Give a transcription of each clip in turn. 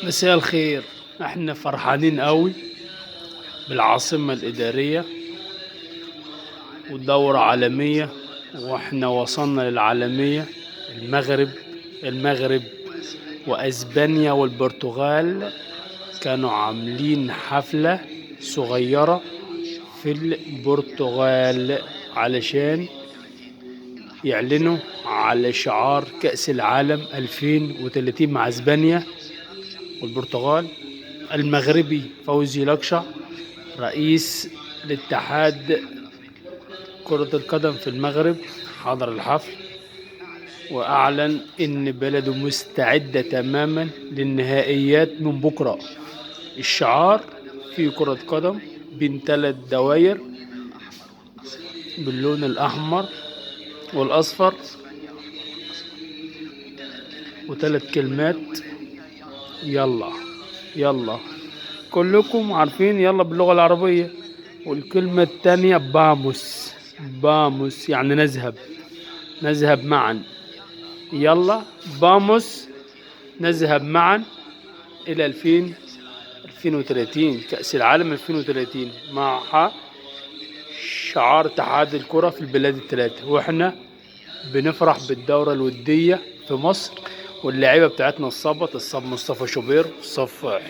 مساء الخير. احنا فرحانين قوي بالعاصمة الإدارية والدورة عالمية، واحنا وصلنا للعالمية. المغرب واسبانيا والبرتغال كانوا عاملين حفلة صغيرة في البرتغال علشان يعلنوا على شعار كأس العالم 2030 مع اسبانيا والبرتغال. المغربي فوزي لقشع رئيس الاتحاد كرة القدم في المغرب حضر الحفل وأعلن إن بلده مستعدة تماما للنهائيات من بكرة. الشعار في كرة قدم بين 3 دوائر باللون الأحمر والأصفر وثلاث كلمات يلا يلا، كلكم عارفين يلا باللغة العربية. والكلمة التانية vamos، vamos يعني نذهب، نذهب معا. يلا vamos نذهب معا إلى 2030، كأس العالم 2030 مع شعار اتحاد الكرة في البلاد الثلاثة. واحنا بنفرح بالدورة الودية في مصر، واللاعيبة بتاعتنا اتصابت، اتصاب مصطفى شوبير، اتصاب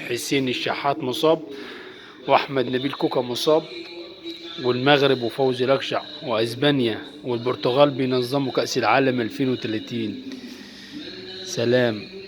حسين الشحات مصاب، واحمد نبيل كوكا مصاب. والمغرب وفوزي لقشع واسبانيا والبرتغال بينظموا كأس العالم 2030. سلام.